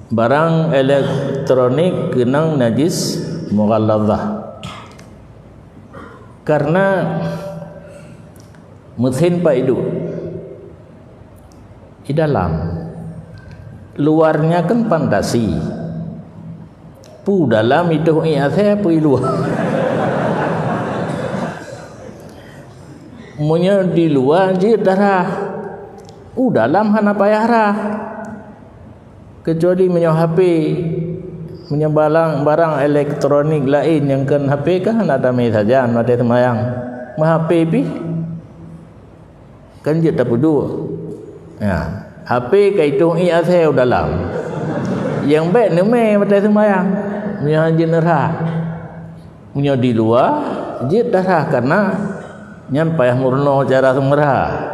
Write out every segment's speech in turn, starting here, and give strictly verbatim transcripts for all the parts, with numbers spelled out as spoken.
Barang elektronik keunong najis mughalladhah. Karena mesin paiduek di dalam, luarnya kan fantasi. Peue dalam itôh ié asèe, peue i luwa. Meunyoe di luwa jeuet darah, u dalam hana payah rhah. Kecuali meunyoe H P, meunyoe barang, barang elektronik laén nyang kon H P kan hana damé sajan watèe seumayang. Meuh H P pih kan jeuet tapeuduek. Ya, H P ka itôh ié asèe u dalam. Nyang bèk neumè watèe seumayang, meunyoe hana jeuet neurhah. Meunyoe di luwa, jeuet darhah, karena nyan payah meurunoe cara seumeurhah.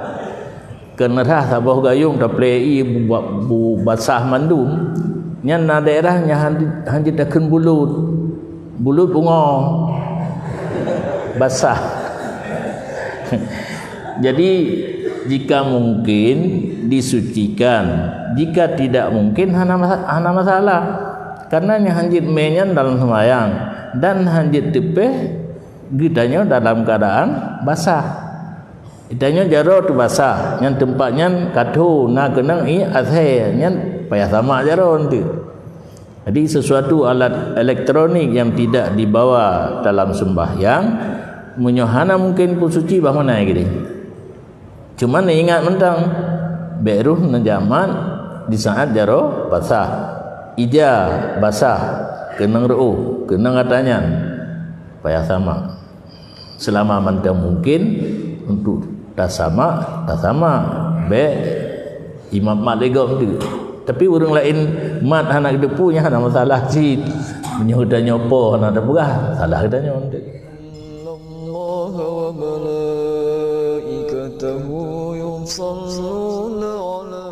Keu neurhah saboh gayông taplei ié bu-, bu-, basah mandum. Nyan na daerah nyang han, han jeuet takheun bulut. Bulut beungoh. Basah. Jadi, jika mungkin, disucikan. Jika tidak mungkin, hana masa-, hana masalah. Karena nyang han jeuet mè nyan dalam seumayang dan han jeuet teupèh geutanyoe dalam keuadaan basah. Geutanyoe jaroe teuh basah, nyan teumpat nyan ka tho na keunong ié asèe, nyan payah samak jaroe eunteuk. Jadi, sesuatu alat elektronik yang tidak dibawa dalam sembahyang, meunyoe hana mungkin peusuci, bah meunan geuh. Cuma neuingat mantong, bèk rôh neujak mat di saat jaroe basah, ija basah, keunong reuôh, keunong ata nyan, payah samak. Selama mantong mungkin untuk tasamak, tasamak. Bèk imat mat lé gob tu. Tapi ureueng laén mat hana geuteupeue, nyan hana masalah cit. Meunyoe geutanyoe po hana tapeugah, salah geutanyoe tu. إن الله وملائكته يصلون على